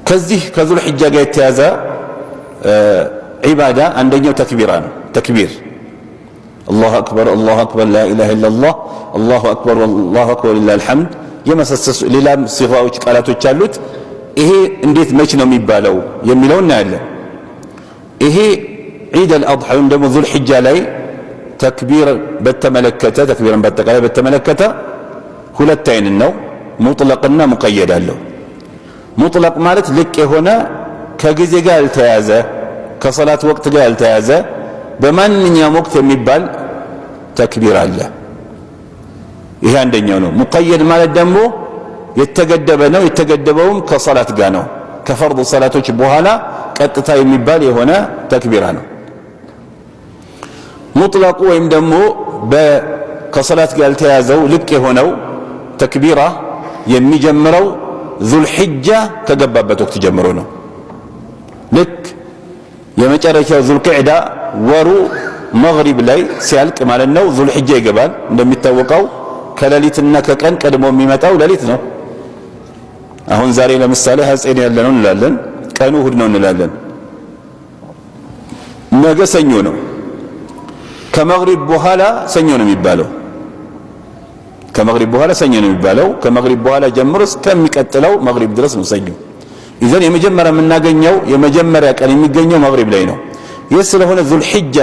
ከዚህ ከዙልሒጃ ጋር የተያዘ ዒባዳ አንደኛው ተክቢራ ነው። ተክቢር الله أكبر الله أكبر لا إله إلا الله الله أكبر الله أكبر ولله الحمد የመሳሰሉ ሌላም ሲጋዎች ቃላቶች አሉት። ይሄ እንዴት መች ነው የሚባለው የሚለው እናያለን። ይሄ ዒድ አልአድሓ ወይም ደግሞ ዙልሒጃ ላይ ተክቢር በተመለከተ፣ ተክቢርን በአጠቃላይ በተመለከተ ሁለት አይነት ነው። ሙጥለቅና ሙቀየድ አለው። ሙጥለቅ ማለት ልቅ የሆነ፣ ከጊዜ ጋር ያልተያዘ፣ ከሰላት ወቅት ጋር ያልተያዘ፣ በማንኛውም ወቅት የሚባል ተክቢር አለ። ይሄ አንደኛው ነው። ሙቀየድ ማለት ደግሞ የተገደበ ነው። የተገደበውም ከሰላት ጋር ነው። ከፈርድ ሰላቶች በኋላ ቀጥታ የሚባል የሆነ ተክቢራ ነው። ሙጥለቁ ወይም ደግሞ ከሰላት ጋር ያልተያዘው ልቅ የሆነው ተክቢራ የሚጀምረው ዙልሒጃ ከገባበት ወቅት ጀምሮ ነው። ልክ የመጨረሻው ዙልቅዕዳ ወሩ መግሪብ ላይ ሲያልቅ ማለት ነው ዙልሒጃ ይገባል። እንደሚታወቀው ከሌሊትና ከቀን ቀድሞ የሚመጣው ሌሊት ነው። አሁን ዛሬ ለምሳሌ ሀጼን ያለ ነው እንላለን፣ ቀኑ እሁድ ነው እንላለን። ነገ ሰኞ ነው። ከመግሪብ በኋላ ሰኞ ነው የሚባለው። ከመግሪብ በኋላ ሰኞ ነው የሚባለው። ከመግሪብ በኋላ ጀምሮ እስከሚቀጥለው መግሪብ ድረስ ነው ሰኞ። إذن የመጀመሪያ የምናገኘው፣ የመጀመሪያ ቀን የሚገኘው መግሪብ ላይ ነው። ይህ ስለሆነ ዙልሒጃ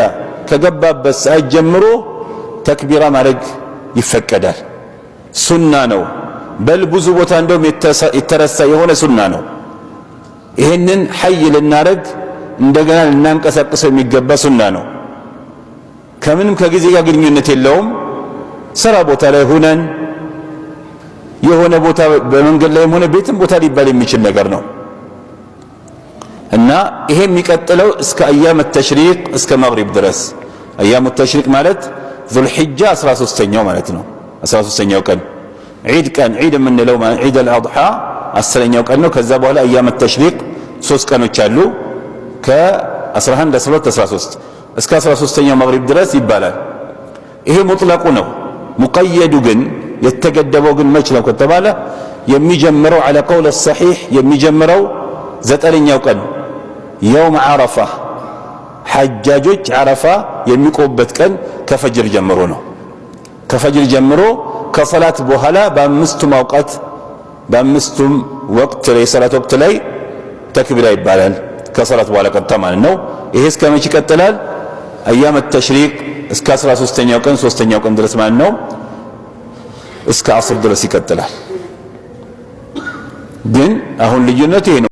ከገባበት ሰዓት ጀምሮ ተክቢራ ማድረግ ይፈቀዳል። ሱና ነው። በል ብዙ ቦታ እንደውም የተረሳ የሆነ ሱና ነው። ይህንን ሐይ ልናረግ፣ እንደገና ልናንቀሳቅሰው የሚገባ ሱና ነው። ከምንም ከጊዜ ጋር ግንኙነት የለውም። ስራ ቦታ ላይ ሁነን፣ የሆነ ቦታ በመንገድ ላይም ሆነ ቤትም ቦታ ሊባል የሚችል ነገር ነው እና ይሄ የሚቀጥለው እስከ አያም ተሽሪቅ፣ እስከ መግሪብ ድረስ። አያም ተሽሪቅ ማለት ዙልሒጃ 13ኛው ማለት ነው። 13ኛው ቀን ዒድ ቀን፣ ዒድ የምንለው ዒድ አልአድሓ 10ኛው ቀን ነው። ከዛ በኋላ አያም ተሽሪቅ ሶስት ቀኖች አሉ፣ ከ11፣ 12፣ 13፣ እስከ 13ኛው መግሪብ ድረስ ይባላል። ይሄ ሙጥለቁ ነው። ሙቀየዱ ግን፣ የተገደበው ግን መች ነው ከተባለ የሚጀምረው على القول الصحيح የሚጀምረው 9ኛው ቀን የውም ዓረፋ፣ ሐጃጆች ዓረፋ የሚቆሙበት ቀን ከፈጅር ጀምሮ ነው። ከፈጅር ጀምሮ ከሰላት በኋላ በአምስቱም አውቃት፣ በአምስቱም ወቅት ላይ፣ የሰላት ወቅት ላይ ተክቢራ ይባላል። ከሰላት በኋላ ቀጥታ ማለት ነው። ይሄ እስከ መች ይቀጥላል? አያም ተሽሪቅ እስከ 13ኛው ቀን፣ ሶስተኛው ቀን ድረስ ማለት ነው። እስከ አስር ድረስ ይቀጥላል። ግን አሁን ልዩነቱ ይሄ ነው።